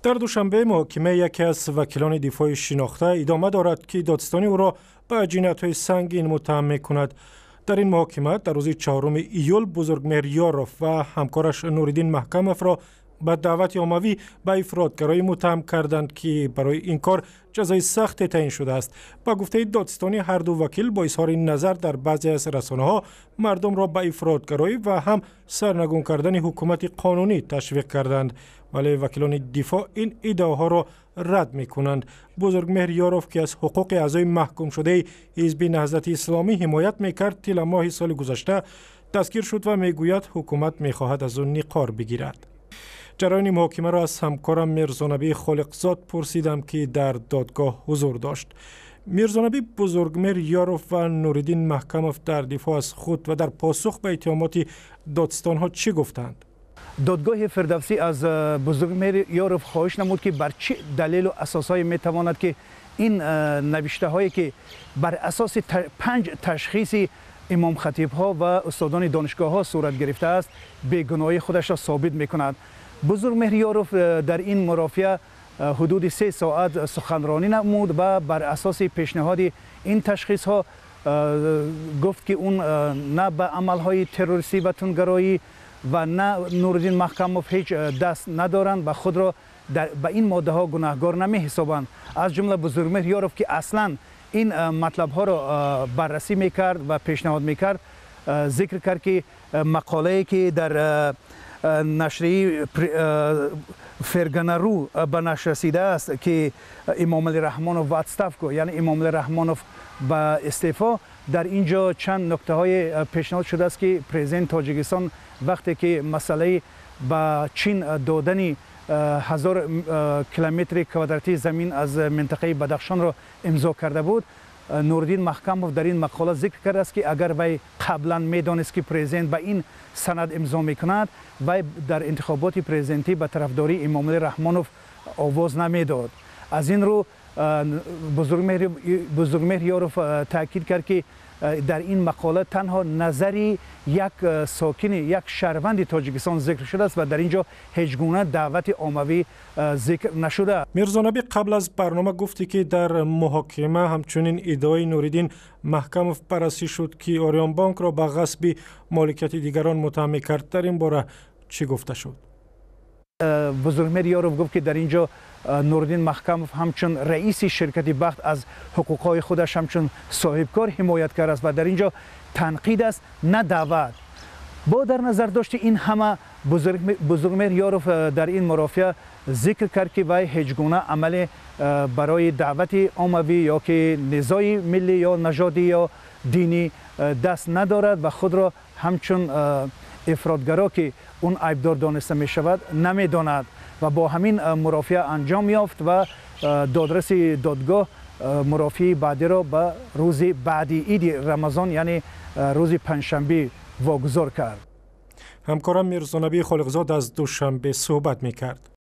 Дар Душанбе муҳокимаи яке аз вакилони дифои шинохта идома дорад, ки додситонӣ ӯро ба ҷиноятҳои сангин муттаҳам мекунад. Дар ин муҳокима дар рӯзи 4 июл Бузургмеҳр Ёров ва ҳамкораш Нуриддин Маҳкамовро ба даъвати оммавӣ ба ифротгароӣ муттаҳам карданд, ки барои ин кор ҷазои сахте таъин шудааст. Ба гуфтаи додситонӣ, ҳарду вакил бо изҳори назар дар баъзе аз расонаҳо мардумро ба ифротгароӣ ва ҳам сарнагун кардани ҳукумати қонунӣ ташвиқ карданд, вале вакилони дифоъ ин иддаоҳоро рад мекунанд. Бузургмеҳр Ёров, ки аз ҳуқуқи аъзои маҳкумшудаи Ҳизби Наҳзати Исломӣ ҳимоят мекард, тиламоҳи соли гузашта дастгир шуд ва мегӯяд, ҳукумат мехоҳад аз ӯ ниқор бигирад. Ҷараёни муҳокимаро аз ҳамкорам Мирзонабӣ Холиқзод пурсидам, ки дар додгоҳ ҳузур дошт. Мирзонабӣ, Бузургмеҳр Ёров ва Нуриддин Маҳкамов дар дифоъ аз худ ва дар посух ба иттиҳомоти додситонҳо чӣ гуфтанд? Додгоҳи Фирдавсӣ аз Бузургмеҳр Ёров хоҳиш намуд, ки бар чӣ далелу асосҳое метавонад, ки ин навиштаҳое, ки бар асоси панҷ ташхиси имомхатибҳо ва устодони донишгоҳҳо сурат гирифтааст, бегуноҳии худашро собит мекунад. Бузургмеҳр Ёров дар ин мурофиа ҳудуди 3 соат суханронӣ намуд ва бар асоси пешниҳоди ин ташхисҳо гуфт, ки ӯ на ба амалҳои террористӣ ва тундгароӣ ва на Нуриддин Маҳкамов ҳеҷ даст надоранд ва худро ба ин моддаҳо гунаҳгор намеҳисобанд. Аз ҷумла Бузургмеҳр Ёров, ки аслан ин матлабҳоро баррасӣ мекард ва пешниҳод мекард, зикр кард, ки мақолае, ки дар нашрияи Ферганару ба нашр расидааст, ки «Эмомалӣ Раҳмонов в отставку», яъне Эмомалӣ Раҳмонов ба истеъфо, дар ин ҷо чанд нуктаҳое пешниҳод шудааст, ки президенти Тоҷикистон вақте ки масъалаи ба Чин додани 1000 километри квадратии замин аз минтақаи Бадахшонро имзо карда буд, Нуриддин Маҳкамов дар ин мақола зикр кардааст, ки агар вай қаблан медонист, ки президент ба ин санад имзо мекунад, вай дар интихоботи президентӣ ба тарафдории Эмомалӣ Раҳмонов овоз намедод. Аз ин рӯ Бузургмеҳр Ёров таъкид кард, ки дар ин мақола танҳо назари як сокини, як шаҳрванди Тоҷикистон зикр шудааст ва дар ин ҷо ҳеҷ гуна даъвати оммавӣ зикр нашуда. Мирзонабӣ, қабл аз барнома гуфтӣ, ки дар муҳокима ҳамчунин иддаои Нуриддин Маҳкамов баррасӣ шуд, ки Ориёнбонкро ба ғасби моликияти дигарон муттаҳам мекард. Дар ин бора чӣ гуфта шуд? Бузургмеҳр Ёров гуфт, ки дар ин ҷо Нуриддин Маҳкамов ҳамчун раиси ширкати «Бахт» аз ҳуқуқҳои худаш ҳамчун соҳибкор ҳимоят кардааст ва дар ин ҷо танқид аст, на даъват. Бо дар назар дошти ин ҳама, Бузургмеҳр Ёров дар ин мурофиа зикр кард, ки вай ҳеҷ гуна амале барои даъвати оммавӣ ё ки низои миллӣ ё нажодӣ ё динӣ даст надорад ва худро ҳамчун ифротгаро, ки он айбдор дониста мешавад, намедонад. Ва бо ҳамин мурофиа анҷом ёфт ва додраси додгоҳ мурофиаи баъдиро ба рӯзи баъди иди Рамазон, яъне рӯзи панҷшанбе, вогузор кард. Ҳамкорам Мирзонабӣ Холиқзод аз Душанбе суҳбат мекард.